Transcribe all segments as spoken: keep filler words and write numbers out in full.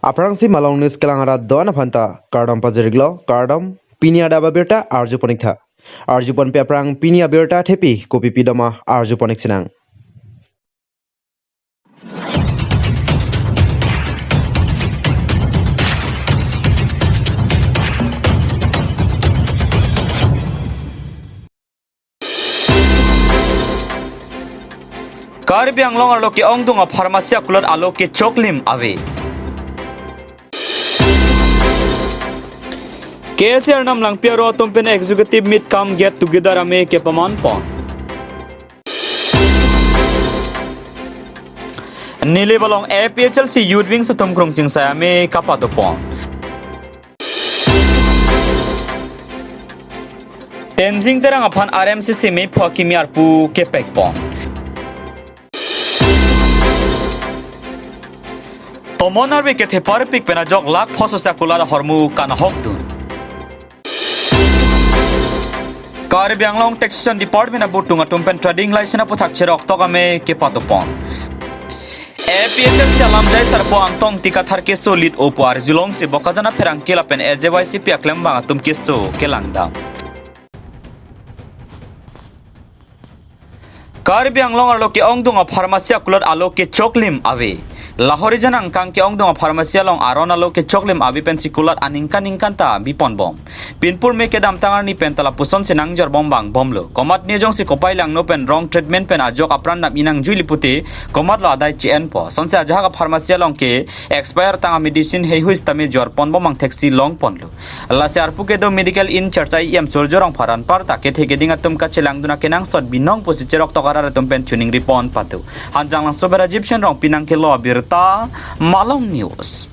Aphrangsi Malong News kelang arat do-an aphanta kardom pajir-iklo, kardom. Pini adap abirta arjupon-iktha. Arjuponpe aphrang pini abirta athepi kopi pidoma arjupon-ik sinang. Karbi Anglong arlo ke-ongdung a-pharmacy akulat alo kechoklim ave. K S A Arnam Langpi aro atum pen executive meet cum get together amei kepaman pon. Nilip along A P H L C Youth Wings atum krung chingsai amei kapado pon. Tenzing Terang aphan R M C C mei pho kimi arpu kepek pon. Tomon arve kethe parpik pen ajok lakh pho sosi akulat ahormu kanahok dun. Karbi Anglong Taxation Department abutung atum pen trading license aputhak cherok tok amei kepado pon. A P H L C alamjai sarpo Angtong Tikathar keso lit opo arjulongsi Bokajan apherangke lapen A J Y C P aklembang atum keso kelangdam. Karbi Anglong arlo ke-ongdung a-pharmacy akulat alo kechoklim ave. Lahorijan angkang ke-ongdung a-pharmacy along aron alo kechoklim ave pensi kulat aningkan ningkan ta biponbom. Pinpur me kedamtang arni pen ta lapuson si nangjor bom bang bomlo. Komatne jongsi kopai langno pen wrong treatment pen ajok apran dam-i nangjuili pute komatlo adai che-enpo. Sonsi ajahak a-pharmacy along ke expire tang a-medicine heihui sitame jorponbom angthek si longponlo. Lasi arpu kedo medical in church I M Surjya Rongphar anparta kethe keding atum kachelangdun akenangsot binong pusi cherok tok arat atum pen chuning ripon patu. Hanjanglangso Bera Egyptian Rongpi nangkelo abirta, Malong News.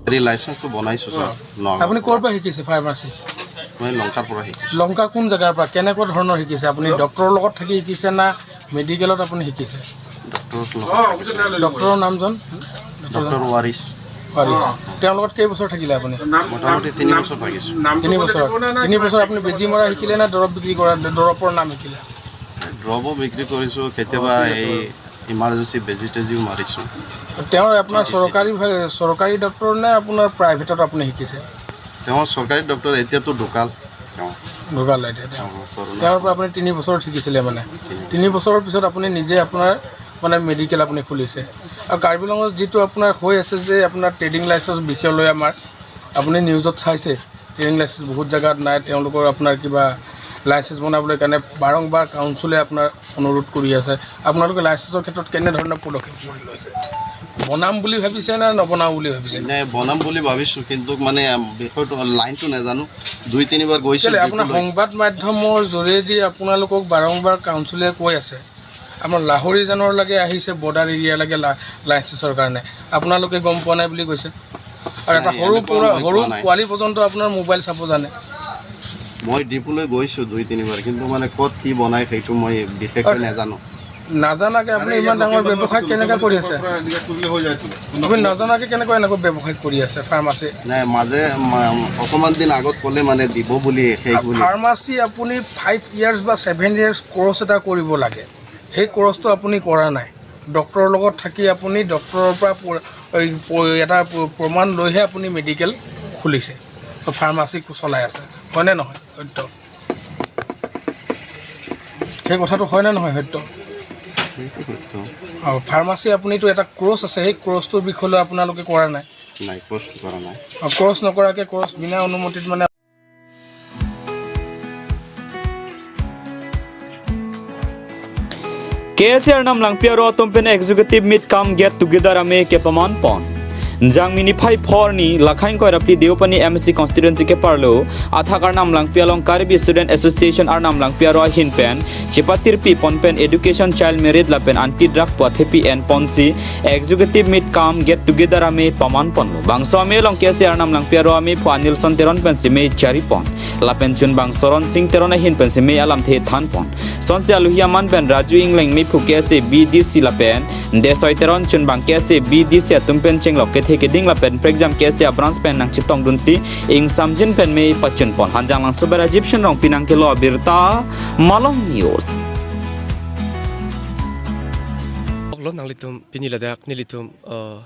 হেৰি লাইচেন্সটো বনাইছোঁ ছাৰ। অ। নগাঁৱৰ আপুনি ক'ৰ পৰা। পৰা শিকিছে ফাৰ্মাচী? মই লংকাৰ পৰা শিকিছোঁ। লংকা কোন জেগাৰ পৰা? কেনেকুৱা ধৰণৰ শিকিছে আপুনি? হেল্ল'? ডক্টৰৰ লগত থাকি শিকিছে না মেডিকেলত আপুনি শিকিছে? ডক্টৰৰ লগত। ডক্টৰৰ নামজন? ডক্টৰ ৱাৰিছ। ৱাৰিছ। তেওঁৰ লগত কেইবছৰ থাকিলে আপুনি? মোটামুটি তিনি বছৰ থাকিছোঁ। তিনি বছৰ। তিনি বছৰ আপুনি বেজী মৰা শিকিলে নে দৰৱ বিক্ৰী কৰা, দৰৱৰ নাম শিকিলে? দৰৱো বিক্ৰী কৰিছোঁ, কেতিয়াবা অ, ঠিক আছে এই বাৰু। ইমাৰ্জেঞ্চি বেজী তেজীও মাৰিছোঁ। তেওঁ আপোনাৰ শিকিছোঁ। চৰকাৰী ভাৱে, চৰকাৰী ডক্টৰ নে আপোনাৰ প্ৰাইভেটত আপুনি শিকিছে? তেওঁ চৰকাৰী ডক্টৰ, এতিয়াতো ঢুকাল তেওঁ। ঢুকালে এতিয়া তেওঁ। অ, কৰোণা। তেওঁৰ পৰা আপুনি তিনি বছৰ শিকিছিলে মানে? তিনি বছৰ। তিনি বছৰৰ পিছত আপুনি নিজে আপোনাৰ মানে মেডিকেল আপুনি খুলিছে। আৰু কাৰ্বি আংলঙত যিটো আপোনাৰ হৈ আছে যে আপোনাৰ ট্ৰেডিং লাইচেন্স বিষয় লৈ আমাৰ, আপুনি নিউজত চাইছে, ট্ৰেডিং লাইচেন্স বহুত জেগাত নাই, তেওঁলোকৰ আপোনাৰ কিবা লাইচেন্স বনাবলৈ কাৰণে বাৰংবাৰ কাউন্সিলে আপোনাৰ অনুৰোধ কৰি আছে। আপোনালোকে লাইচেন্সৰ ক্ষেত্ৰত কেনেধৰণৰ পদক্ষেপ গ্ৰহণ লৈছে? বনাম বুলি ভাবিছে নে নবনাম বুলি ভাবিছে? নাই, বনাম বুলি ভাবিছোঁ, কিন্তু মানে, আম, বিষয়টো, লাইনটো নাজানো। দুই তিনিবাৰ গৈছোঁ, কেলে আপোনাৰ ডিপুলৈ। সংবাদ মাধ্যমৰ জৰিয়তে আপোনালোকক বাৰংবাৰ কাউন্সিলে কৈ আছে, আমাৰ লাহৰিজানৰলৈকে আহিছে, বৰ্ডাৰ এৰিয়ালৈকে লা-, লাইচেন্সৰ কাৰণে। আপোনালোকে গম পোৱা নাই বুলি কৈছে। আৰু এটা নাই, সৰু এনেকুৱা পৰা, মই সৰু কোৱা নাই। পোৱালি পৰ্যন্ত আপোনাৰ মোবাইল চাব জানে। মই ডিপুলৈ গৈছোঁ দুই তিনিবাৰ, কিন্তু মানে ক'ত কি বনাই সেইটো মই বিশেষকৈ অ, নাজানো। নাজানাকে আপুনি ইমান ডাঙৰ ব্যৱসায় কেনেকে কৰি আছে? আপুনি নাজানাকে কেনেকৈ এনেকৈ ব্যৱসায় কৰি আছে ফাৰ্মাচী? নাই, মাজে, মা-, অকণমান দিন আগত ক'লে মানে দিব বুলি, শেষ বুলি। ফাৰ্মাচী আপুনি ফাইভ ইয়াৰ্ছ বা ছেভেন ইয়াৰ্ছ কৰ্চ এটা কৰিব লাগে। সেই কৰ্চটো আপুনি কৰা নাই। ডক্টৰৰ লগত থাকি আপুনি ডক্টৰৰ পৰা প-, এই প-, এটা প্ৰ-, প্ৰমাণ লৈহে আপুনি মেডিকেল খুলিছে, ফাৰ্মাচী চলাই আছে, হয়নে নহয় সত্য? সেই কথাটো হয়নে নহয় সত্য? সেইটো সত্য। আৰু ফাৰ্মাচী আপুনিতো এটা কৰ্চ আছে, সেই কৰ্চটোৰ বিষয়লৈ আপোনালোকে কৰা নাই? নাই, কৰ্চ কৰা নাই। আৰু কৰ্চ নকৰাকে কৰ্চ বিনা অনুমতিত মানে K S A Arnam Langpi aro atum pen executive meet cum get together amei kepaman pon. Jangmi niphai pho arni, lakhai ingkoi ra phli Deopani M A C constituency keparlo athak Arnam Langpi along Karbi Student Association Arnam Langpi aro ahin pen chepatirpi pon pen education, child marriage lapen anti-drug pu athepi enponsi executive meet cum get together amei paman ponlo. Bangso amei along K S A Arnam Langpi aro amei pho Anilson Teron pensi mei chari pon. Lapen chunbang Soron Sing Teron ahin pensi mei alamthe than pon. Sonsi aluhi aman pen Raju Ingleng mei pho K S A B D C lapen Desoi Teron chunbang K S A B D C atum pen chenglok kethe keding lapen prekjam K S A branch pen nangchetongdunsi ingsamjin pen mei pachun pon. Hanjanglangso Bera Egyptian Rongpi nangkelo abirta, Malong News. Lo nanglitum pini ladak nelitum, eh,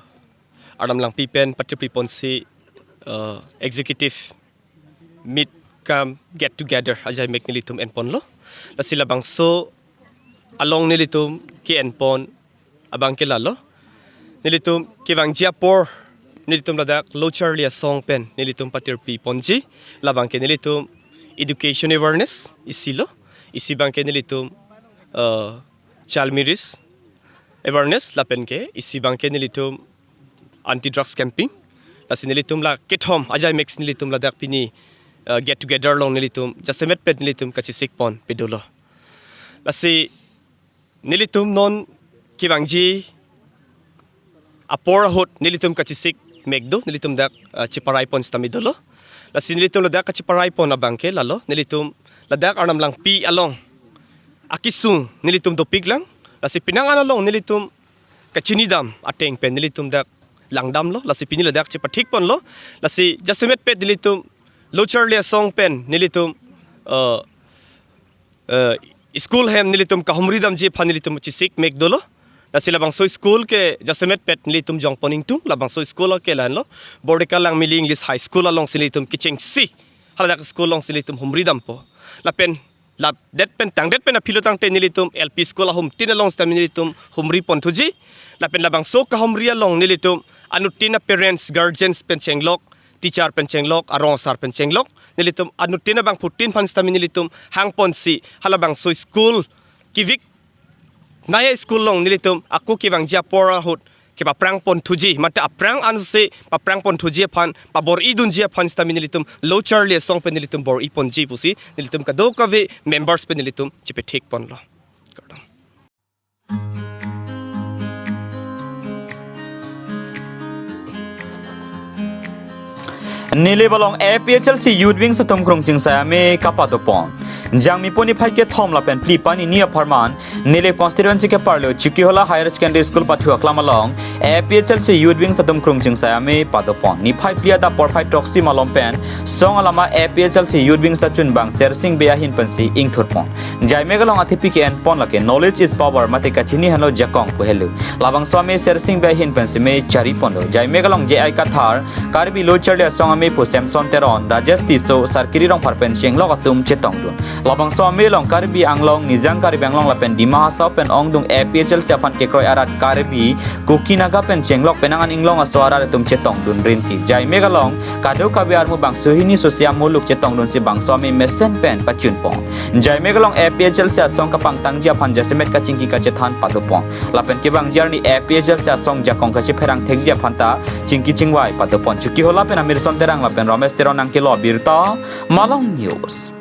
Arnam Langpi pen patirpi ponsi, eh, executive meet cum get together ajai mek nelitum enponlo. Lasi labangso along nelitum ke-enpon abang ke lalo. Nelitum kevangji apor nelitum ladak lo charli asong pen nelitum patirpi ponji. Labang ke nelitum education awareness isi lo. Isi abang ke nelitum, eh, child marriage awareness lapen ke isi abang ke nelitum anti drugs campaign. Lasi nelitum la kethom ajai mek nelitum ladak pini, eh, get together along nelitum jasemet pet nelitum kachesik pon pedolo. Lasi nelitum non kevangji apor ahut nelitum kachesik mek do, nelitum dak, eh, cheparai pon sitame dolo. Lasi nelitum ladak kacheparai pon abang ke lalo, nelitum ladak Arnam Langpi along akesung nelitum dopik lang. Lasi penang an along nelitum kachinidam ateng pen nelitum dak langdamlo. Lasi pini ladak chepathik ponlo. Lasi jasemet pet nelitum lo charli asong pen nelitum, eh, eh, school hem nelitum kahumri damji aphan nelitum chesik mek dolo. Lasi labangso school ke jasemet pet nelitum jongpon ingtung, labangso school ke lahenlo Bordeka Langmili English High School alongsi nelitum kechengsi haladak school alongsi nelitum humri dampo. Lapen ladet pen tangdet pen aphi lo tangte nelitum L P school ahum tin along sitame nelitum humri ponthuji. Lapen labangso kahumri along nelitum anuttin a parents, guardians pen chenglok, teacher pen chenglok, arong asar pen chenglok, nelitum anuttin abangphutin aphan sitame nelitum hang ponsi halabangso school kevik naya school along nelitum ako kevangji apor ahut kepaprang ponthuji, mate aphrang ansi paprang ponthuji aphan, pabor-i dunji aphan sitame nelitum lo charli asong pen nelitum bor-i ponji pusi nelitum kadokave members pen nelitum chepethik ponlo. Kardom. Nilip along A P H L C Youth Wings atum krungching sai ame kapado pon. Jangmi pu niphai kethom lapen phli pani ni apharman Nilip constituency keparlo Chokihola Higher Secondary School pathu aklam along A P H L C Youth Wings atum krungching sai ame pado pon. Niphai phli adap porphai throksi malom pen song alama A P H L C Youth Wings achunbang Sersing Bey ahin pensi ingthur pon. Jaimek along athepi ke-enpon lake knowledge is power mate kachini henlo jakong pu helo. Labangso ame Sersing Bey ahin pensi me chari ponlo. Jaimek along J I Kathar, Karbi Lo Charli Asong Ame pu Samson Teron, Rajesh Tisso, Sarkiri Rongphar pen chenglok atum chetongdun. Labangso ame along Karbi Anglong, Nijang Karbi Anglong lapen Dima Hasao pen ongdung A P H L C aphan kekroi arat Karbi, Kuki, Naga pen chenglok penang an inglong aso arat atum chetongdun rinti. Jaimek along kadokave armu bangso hini sosi amuluk chetongdunsi bangso ame mesen pen pachun pon. Jaimek along A P H L C asong kapangtangji aphan jasemet kachingki kachethan pado pon. Lapen kevangji arni A P H L C asong jakong kachepherang thekji aphan ta chingki chingvai pado pon. Chokihola pen Amirson Terang lapen Ramesh Teron nangkelo abirta, Malong News.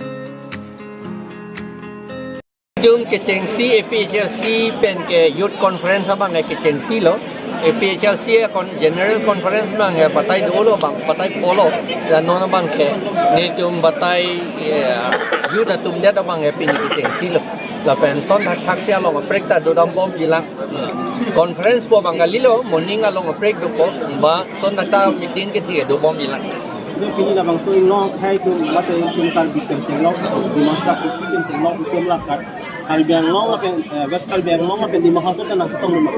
Itum kechengsi A P H L C pen ke Youth Conference abang ke kechengsi lo. A P H L C a con-, General Conference abang ke batai dolo abang, batai polo. Dan non abang ke nelitum batai, eh, youth atum det abang ke pini kechengsi lo. Lapen son thakthak si along kaprek ta dodam bomji lang. Conference pu abang kalilo, morning along kaprek dopo, ba son thakthak meeting kethe dobomji lang. Pini labangso inglong akhei atum mate itum Karbi pen chenglok, Dima Hasao, Kuki pen chenglok, itum lakat Karbi Anglong lapen, eh, West Karbi Anglong lapen Dima Hasao ta nangketong lima.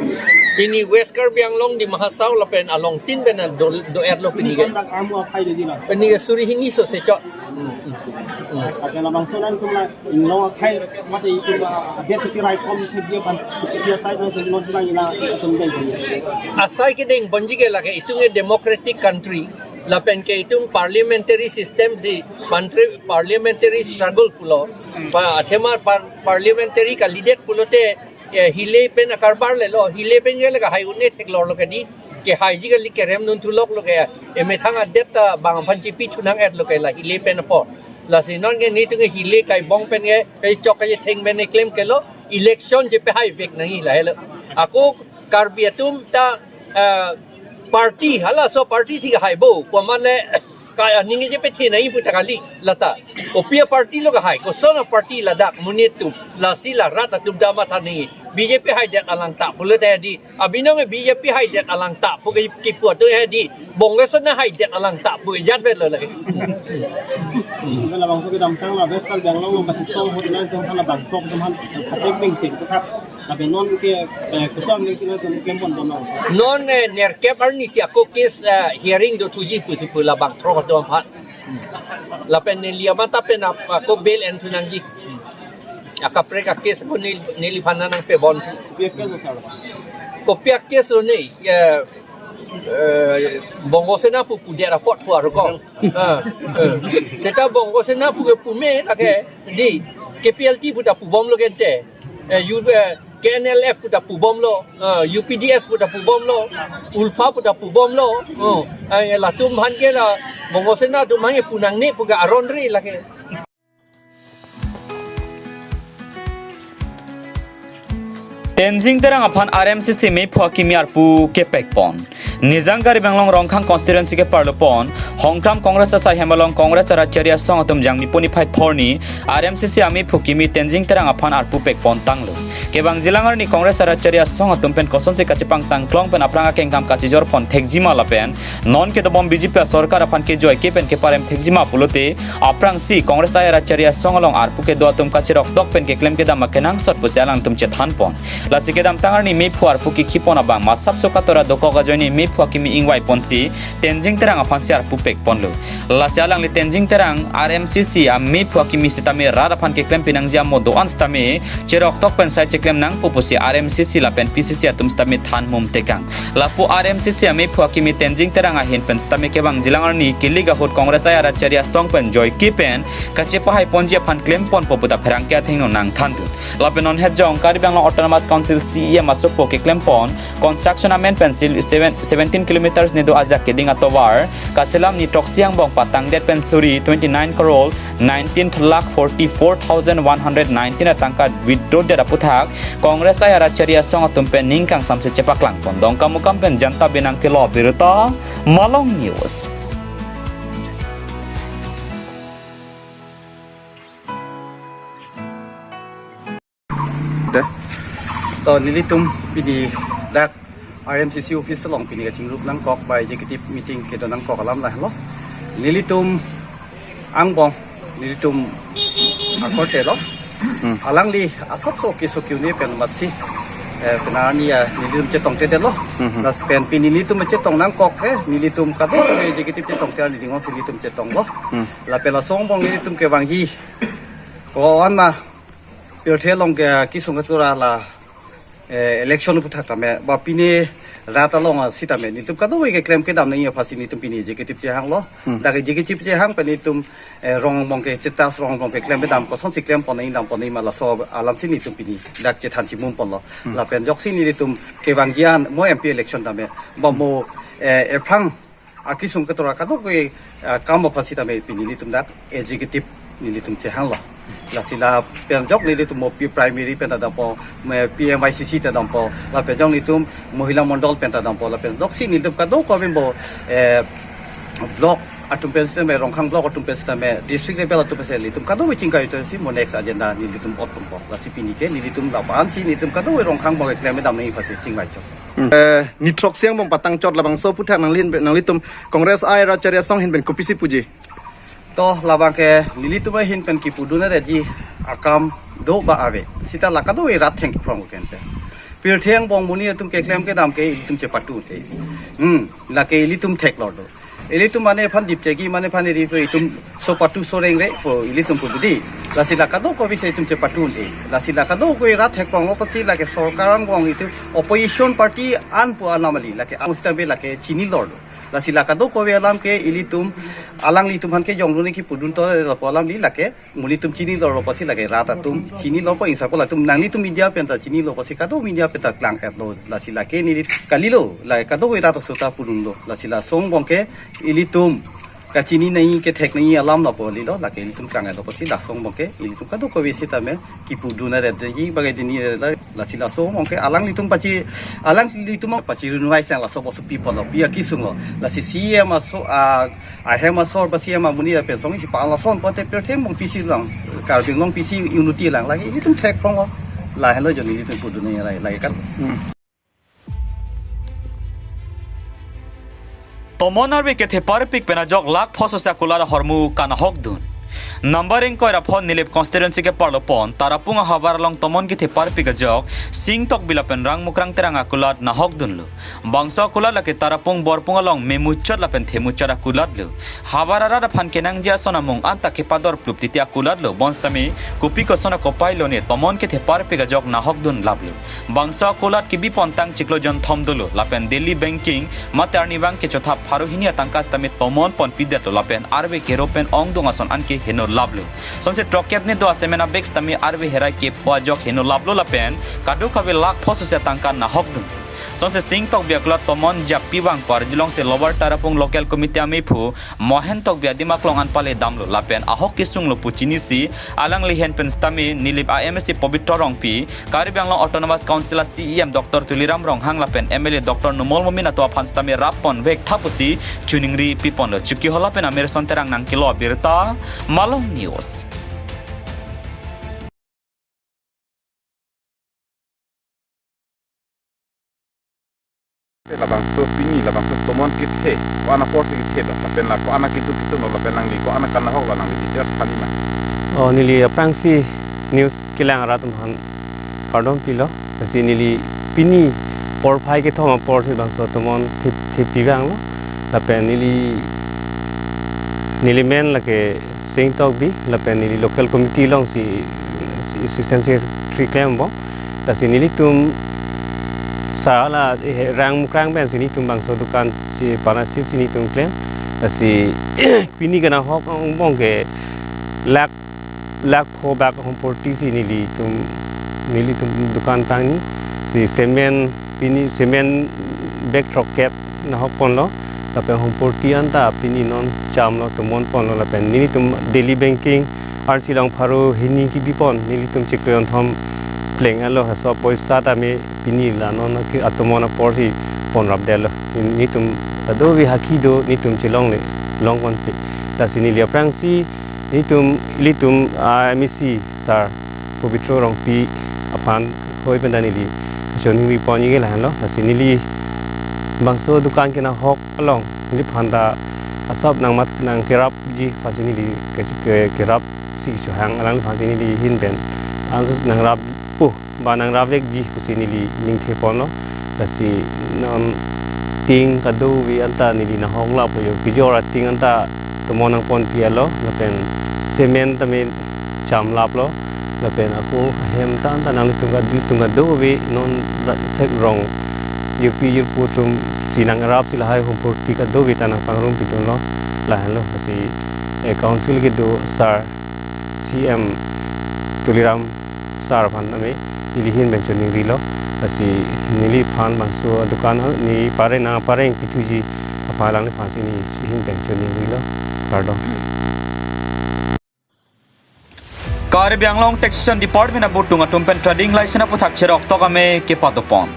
Pini West Karbi Anglong, Dima Hasao lapen along tin pen do, do-etlo pini ke. Kontak armu akhei dei la. Pini ke suri hini so se chok. Hmm, hmm, hmm. Lapen labangso nangtum la inglong akhei mate itum, ah, adet kuchi raikom thekji aphan, kuchi asai nang thekji aphan ila atum dei. Asai kedeng ponji ke lake itum ke democratic country. Lapen ke itum parliamentary system si, pantri-, parliamentary struggle pulo. Pa, athema par-, parliamentary kalidet pulote, eh, hile pen akarbar lelo, hile pen ke le kahai un-e theklorlo ke dei, kehaiji kali, kerem nun thuloklo ke, emethang adet ta bang aphan chipi chunang etlo ke la hile pen apor. Lasi non ke nelitum ke hile kaibong pen ke, kaichok kaitheng pen keklem kelo, election chepehai vek nangji la helo. Ako Karbi atum ta, eh, party, halaso party si kahai bo, komat le ka aning chepethe nangji pu ta kali, lata. Kopi a party lo kahai, koson a party ladak monit atum, lasi la rat atum ta matha nangji. B J P haidet alang ta pulote dei, abinong ke B J P haidet alang ta pu ke kipu atum dei, Congress na haidet alang ta pu jat vetlo lake. Itum labangso kedamtang la West Karbi Anglong lo kasi song hot nangtum hala bangso atum han attack ning cheng thak. Abe non ke, eh, koson le sila tem klem pon pon. Non, eh, nerkep arni si ako case, eh, hearing do thuji pusi pu labang throk do aphan. Lapen neli amat apen ap-, ako bail en thu nangji. Akaprek a case ako nel-, neliphan nangpebon. Kopi a case lo sir? Kopi a case lo ne, eh, eh, Bongo Sena pu pudet apot pu arokok. Ah, eh. Seta Bongo Sena pu ke pume lake di K P L T pu ta pubomlo kente. Eh, U, eh, K N L F pu ta pubomlo, eh, U P D S pu ta pubomlo, ULFA pu ta pubomlo. Oh, eh, latum aphan ke la Bongo Sena atum aphan ke pu nangne pu ke aron ri lake. Tenzing Terang aphan R M C C mephu akimi arpu kepekpon. Nijang Karbi Anglong Rongkhang constituency ke parlopon, Hongkram Congress asai hem along Congress arat chari asong atum Jangmi puni phai phorni, R M C C amephu akimi Tenzing Terang aphan arpu pekpon tanglo. Kevangjilang arni Congress arat chari asong atum pen kosonsi kachepangtang klong pen aphrang akengkam kachijor pon thekjima lapen, non kedobom B J P asorkar aphan kejoike pen keparem thekjima pulote, aphrangsi Congress arat chari asong along arpu kedo atum kacheroktok pen keklem kedam akenangsot pusi alangtum chethanpon. Lasi kedamtang arni mephu arpu kekhipon abang masap so katora dokok ajoine mephu akimi ingvaiponsi Tenzing Terang aphansi arpu pekponlo. Lasi alangli Tenzing Terang R M C C amephu akimi sitame rat aphan keklem pinangji amo do-an sitame cheroktok pen sai cheklem nangpo pusi R M C C lapen P C C atum sitame than mum tekang. Lapu R M C C amephu akimi Tenzing Terang ahin pen sitame kevangjilang arni kilik ahut Congress arat chari asong pen joike pen kachepahaiponji aphan klemponpo puta pherangke athengno nangthandun. Lapen non hetjong Karbi Anglong Autonomous Council C E M asopo keklempon construction amen pen sil seven, seventeen kilometers nedo ajak keding atovar kaselam ni throksi angbong patangdet pen suri twenty nine crore nineteen lakh forty four thousand one hundred nineteen atangka withdraw det aputhak Congress arat chari asong atum pen ning kangsamse chepaklangpon. Dongkamukam pen Janta Binang Kelo Birta, Malong News. Te. To nelitum pini dak R M C C office along pini kachingrup nangkok ba executive meeting kedo nangkok alam lahelo. Nelitum angbong, nelitum akorte lo. Hmm. Alangli asapso keso kiune pen matsi, eh, penani ya nelitum chetongtedetlo. Hmm. Lapen pini nelitum chetong nangkok, eh, nelitum kadokave executive chetongte, nelitum chetonglo. Hmm. Lapen laso angbong nelitum kevangji ko-an ma pirthe along ke kesung ketura la, eh, election aputhak tame, ba pine rat along asitame, nelitum kadokave keklem kedam nangji aphansi nelitum pini executive chehanglo. Hmm. Dak executive chehang pen nelitum, eh, rong angbong ke status, rong angbong ke klem kedam kosonsi klempon nangji dampon nangji ma laso alamsi nelitum pini dak chethan chimumponlo. Hmm. Lapen ajoksi nelitum kevangji an mo M P election tame, ba mo, eh, ephrang akesung ketura kadokave, ah, kam aphansi tame pini nelitum dak executive nelitum chehanglo. Lasi lapen ajok nelitum mo P primary pen ta dampo, me P M Y C C ta dampo, lapen ajok nelitum mohila mondol pen ta dampo, lapen ajoksi nelitum kadokave mo, eh, block atum pen sitame, Rongkhang block atum pen sitame, district level atum pen sitame, nelitum kadokave chingkai atumsi mo next agenda nelitum otponpo. Lasi pini ke nelitum labansi nelitum kadokave Rongkhang block keklem kedam nangji aphansi chingvaichot. Hmm. Eh, ni throksi angbong patangchot labangso aputhak nangli, nanglitum Congress arat chari asong ahin pen kopisi puji? To labang ke nelitum ahin pen kipudun aretji akam do ba ave. Seta la kadokave rat thengphrong kente. Pirthe angbong monit atum keklem kedam ke ilitum chepatu te. Hmm, lake ilitum theklor do. Ilitum mane aphan dipchegi, mane aphan iri ko itum so patu so rengre ko ilitum pu budi. Lasi la kadokave si itum chepatu un-e. Lasi la kadokave rat thekphronglo pusi lake sorkar angbong itum opposition party an pu alam kali. Lake ang sitame lake chinilor do. Lasi la kadokave alam ke ilitum alanglitum aphan ke jongdun kipudun to lapu alam kali lake. Monit atum chinilor pusi lake rat atum chinilor pu ingsa pu latum nanglitum media pen ta chinilo pusi kado media pen ta klang-etlo, lasi lake neli kalilo, lake kadokave rat aso ta pudunlo, lasi laso angbong ke ilitum kachini nangji kethek nangji alam lapu kalilo, lake ilitum klang-etlo pusi laso angbong ke ilitum kadokave sitame kipudun aretji bagai dini la, lasi laso angbong ke alanglitum pachi, alanglitum pachi runwai sang laso bosu people lo, pi akesung lo, lasi C E M aso a ahem asor ba C E M amonit apensong isi pa lason pote pirthe angbong pisi lang, Karbi Anglong pisi unity lang lake ilitum thekphronglo, lahenlo joni ilitum pudun nangji lake, lake kan. Hmm. Tomon arve ketheparpik pen ajok lakh pho so sa kular ahormu kanahokdun. Number ingkoi ra phon Nilip constituency ke parlo pon Tarapung ahavar along tomon kethe parpik ajok Sing Tokbi lapen Rangmukrang Terang akulat nahok dunlo. Bangso akulat lake Tarapung Borpung along memuchot lapen themuchot akulat lo. Havar arat aphan kenangji ason amung anta kepador plup titi akulat lo. Bonsitame kopi koson akopai lone tomon kethe parpik ajok nahok dun laplo. Bangso akulat kebi pon tang chiklo jonthom dolo lapen daily banking mate arnivang kechotha pharo hini atangka sitame tomon pon pidetlo lapen arve kero pen ongdung ason anke heno laplo. Sonse throkkep ne do asemen abag sitame arve herai kepho ajok heno laplo lapen kadokave lakh pho sose atangka nahok dun. Sonse Sing Tokbi akulat tomon jappi vang parjilong si Lower Tarapung Local Committee amephu Mohen Tokbi adim aklong an pale damlo lapen ahok kesunglo pu chinisi alangli ahin pen sitame Nilip a-M A C Pobitro Rongpi, Karbi Anglong Autonomous Council a-C E M Doctor Tuliram Ronghang lapen M L A Doctor Numal Momin atum aphan sitame rap ponvek tha pusi choningri piponlo. Chokihola pen Amirson Terang nangkelo abirta, Malong News. Labangso pini, labangso tomon kethe, ko-an apor si kethe do, lapen la ko-an aketu ketu no, lapen nangli ko-an akan ahok lo, nangli details than ma. Oh, neli aphrangsi news kelang arat atum aphan kardom pilo. Lasi neli pini porphai kethom apor si bangso tomon thep-, thepi vanglo. Lapen neli, neli men lake Sing Tokbi, lapen neli local committee along si, si assistant secretary klembom. Lasi nelitum sala, eh, Rangmukrang pen si nelitum bangso dukan si partnership si nelitum klem. Lasi pini kenanghok angbong ke lakh, lakh pho bak ahormu porti si nelitum, nelitum dukan tangni si cement, pini cement bag throkkep nahok ponlo, lapen ahormu porti anta pini non chamlo, tomon ponlo, lapen nelitum daily banking arsi along pharo hini kebi pon, nelitum chiklo jonthom pleng alo, laso apoisa tame pini la non ke atomon apor si pon rapdetlo. Nelitum kadokave haki do, nelitum chelongle, long ponpe. Lasi neli aphrangsi nelitum, ilitum, ah, M A C sir Pobitro Rongpi aphan hoi pen ta neli choningri pon-ik lahenlo. Lasi neli bangso dukan kenanghok along neliphan ta asap nangmat nangkerapji aphansi neli ke, ke, kerap si chohang alangliphansi neli ahin pen ansu nangrap pu ba nangrapvekji pusi neli ningthe ponlo. Lasi non ting kadokave anta neli nahok laplo, yo kejor ating anta tomon nangponpi alo, lapen cement tame cham laplo, lapen ako ahem ta anta nanglitum kadu tung kadokave non ra-, thek rong jirpi jirpo atum si nangrap si lahai ahormu porti kadokave ta nangpangrum pidunlo, lahenlo. Lasi, eh, council kedo sir C M Tuliram sir aphan tame neli ahin pen choningrilo. Lasi neliphan bangso dukan, eh, ne pareng nangpareng pithuji aphan alangliphansi neli ahin pen choningrilo. Kardom. Karbi Anglong Taxation Department abutung atum pen trading license aputhak cherok tok ame kepado pon.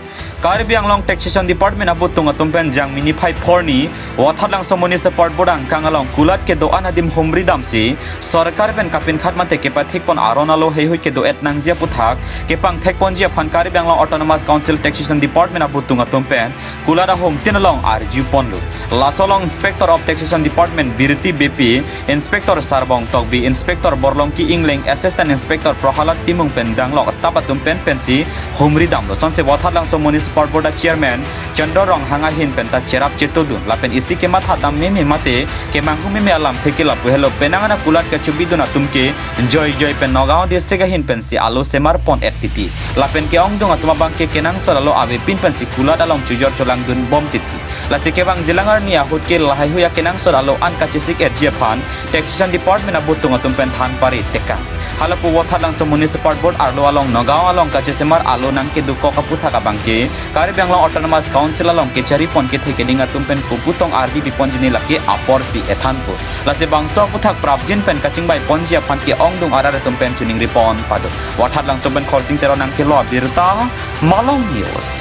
Karbi Anglong Taxation Department abutung atum pen Jangmi niphai phorni Wathatlangso Municipal Board angkang along kulat kedo-an adim humri damsi sorkar pen kapinkhat mate kepathik pon aron alo heihui kedo-et nangji aputhak kepangthek ponji aphan Karbi Anglong Autonomous Council Taxation Department abutung atum pen kulat ahumtin along arju ponlo. Laso along Inspector of Taxation Department Birti Beypi, Inspector Sarbong Tokbi, Inspector Borlongki Engleng, Assistant Inspector Prohalad Timung pen danglok staff atum pen pensi humri damlo. Sonse Wathatlangso Municipal Board a Chairman Chandra Ronghang ahin pen ta cherap chetodun lapen isi kematha dam meme mate kemanghu meme alamthe ke lapu helo penang an akulat kachobidun atum ke joi joi pen Nagaon District ahin pensi alo semar pon-et titi. Lapen ke-ongdung atum abang ke kenangsot alo avepin pensi kulat along chojor cholangdun bom titi. Lasi kevangjilang arni ahut ke lahaihui akenangsot alo an kachesik-etji aphan Taxation Department abutung atum pen than pare tekang. Halapu Wathatlangso Municipal Board arlo along Nagaon along kachesemar alo nangkedokok aputhak abang ke Karbi Anglong Autonomous Council along kechari pon kethe keding atum pen koputong ardi piponji ne lake apor si ethan po. Lasi bangso aputhak prapjin pen kachingbai ponji aphan ke-ongdung arat atum pen choningri pon pado. Wathatlangso pen Khorsing Teron nangkelo abirta, Malong News.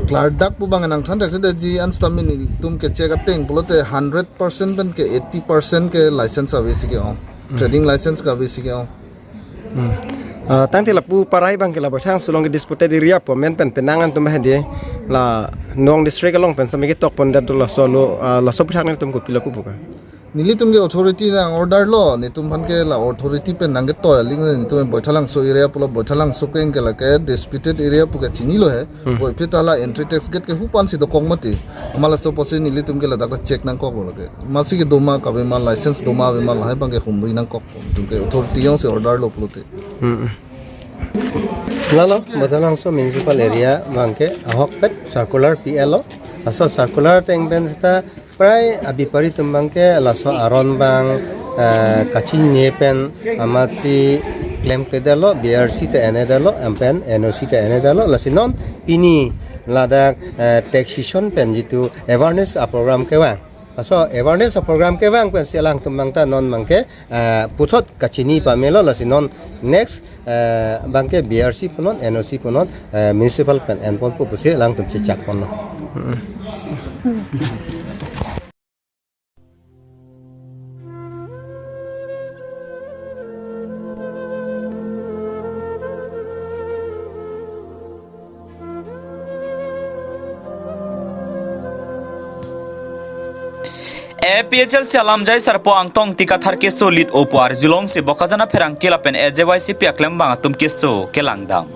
Klardak pu abang nangthan thakthedetji an sitame nelitum ke check ateng pulote hundred percent pen ke eighty percent ke license ave si ke-ong. Trading license ke ave si ke-ong. Hmm. Ah, tangte lapu parai abang ke la Baithalangso along ke disputed area pu amen pen penang an atum hadi la Nong district along pen sami ketok pondet do laso lo, ah, laso aphuthak nangtum kopilo pupu ka? Nelitum ke authority nang order lo, netum aphan ke la authority pen nangketoi aling netum Baithalangso area pulo, Baithalangso keng ke lake disputed area pu ke chinilo he. Hmm. Koi phe ta la entry tax gate ke hu aphan si dokok mati. Amat laso apotsi nelitum ke ladak ta check nangkok lo lake. Amatsi kedo ma kave ma, license do ma ave ma, lahai abang ke humri nangkok. Netum ke authority jongsi order lo pulote. Hmm. Lalo, Baithalangso municipal area abang ke ahokpet circular P L o. Laso circular ateng pen seta prai abepari atum abang ke laso aron abang, eh, kachinine pen amatsi klemkledetlo, B R C ta enedetlo, lapen N O C ta enedetlo, lasi non pini ladak, eh, taxation pen jitu awareness a-program kevang. Laso awareness a-program kevang pensi alangtum abang ta non abang ke, eh, puthot kachini pamelo, lasi non next, eh, abang ke B R C punon, N O C punon, eh, municipal pen enponpo pusi alangtum chechak ponlo. A P H L C alamjai sarpo Angtong Ingti Kathar keso lit opo arjulongsi Bokajan apherangke lapen A J Y C P aklembang atum keso kelangdam.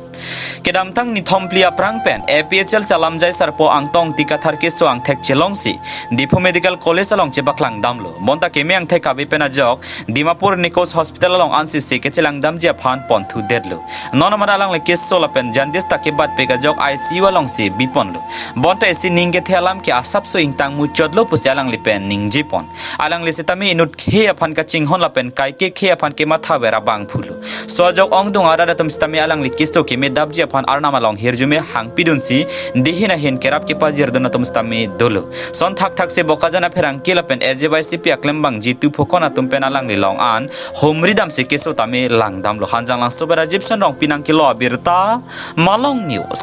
Kedamtang nithom phli aphrang pen A P H L C alamjai sarpo Angtong Ingti Kathar keso angthek chelongsi Diphu Medical College along chepaklangdamlo. Bonta keme angthek kave pen ajok Dimapur Nikos Hospital along ansisi kechelangdamji aphan ponthudetlo. Non amat alangli keso lapen jaundice ta kebatpik ajok I C U alongsi biponlo. Bonta isi ning kethe alam ke asapso ingtang muchotlo pusi alangli pen ningjepon. Alangli sitame inut khei aphan kachinghon lapen kaike khei aphan kemathaver abangphulo. Laso ajok ongdung arat atum sitame alangli keso kemedapji aphan arnam along hirjume hangpidunsi dihin ahin kerap kepajirdun atum sitame dolo. Son thakthaksi Bokajan apherangke lapen A J Y C P aklembang Jitu Phokon atum pen alangli along an humridamsi keso tame langdamlo. Hanjanglangso pen Rajiv Shanrong pinang kilo abirta, Malong News.